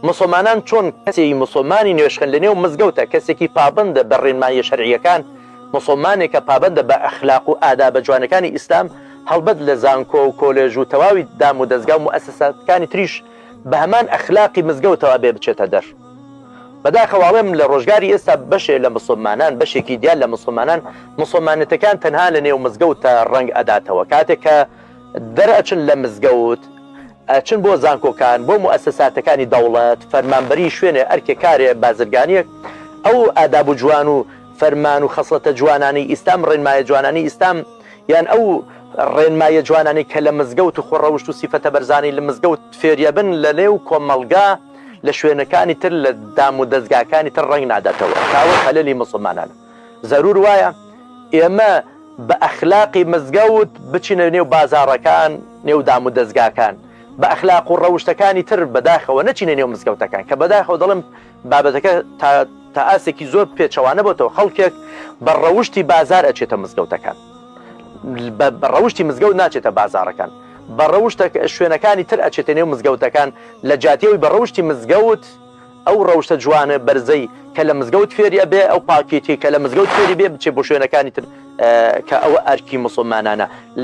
موسڵمانان چۆن کەسی موسڵمانی نوێژخوێن لە نێو مزگەوتە کەسێکی پابەندە بە ڕێنماییە شەرعییەکان، موسڵمانێکە پابەندە بە ئەخلاق و ئادابە جوانەکانی ئیسلام، هەڵبەت لە زانکۆ و کۆلێژ و تەواوی دام و دەزگا و موئەسەساتەکانی تریش بە هەمان ئەخلاقی مزگەوتەوە ئەبێ بچێتە دەر. بەداخەوە ئەڵێم لە ڕۆژگاری ئێستا بەشێ لە موسڵمانان، بەشێکی دیار لە موسڵمانان، موسڵمانێتەکان تەنها لە نێو مزگەوتە ڕەنگ ئەداتەوە، کاتێک کە دەرئەچن لە مزگەوت ئەچن بۆ زانکۆکان، بۆ موئەسەساتەکانی دەوڵەت، فەرمانبەری شوێنێ، ئەرکێ، کارێ، بازرگانیەک، ئەو ئاداب و جوان و فەرمان و خەسڵەتە جوانانەی ئیسلام، ڕێنمایە جوانانەی ئیسلام، یان ئەو ڕێنمایە جوانانەی کە لە مزگەوت و خۆڕەوشت و سیفەتە بەرزانەی لە مزگەوت فێریەبن لە نێو کۆمەڵگا لە شوێنەکانی تر لە دام و دەزگاکانی تر ڕەنگ ناداتەوە کە ئەوە خەلەلی موسڵمانانە. زەرور وایە ئێمە بە ئەخلاقی مزگەوت بچینە نێو بازاڕەکان، نێو دام و دەزگاکان، بە ئەخلاق و ڕەوشتەکانی تر بەداخەوە نەچینە نێو مزگەوتەکان کە بەداخەوە دەڵێم بابەتەکە تا تا ئاستێکی زۆر پێچەوانە بۆتەوە، خەڵکێک بە ڕەوشتی بازار ئەچێتە مزگەوتەکان، بە ڕەوشتی مزگەوت ناچێتە بازاڕەکان، بە ڕەوشتە شوێنەکانی تر ئەچێتە نێو مزگەوتەکان لە جیاتی ئەوی بە ڕەوشتی مزگەوت ئەو ڕەوشتە جوانە بەرزەی کە لە مزگەوت فێری ئەبێ، ئەو پاکێتیەی کە لە مزگەوت فێری بێ بچێ بۆ شوێنەکانی تر کە ئەوە ئەرکی موسڵمانانە لە.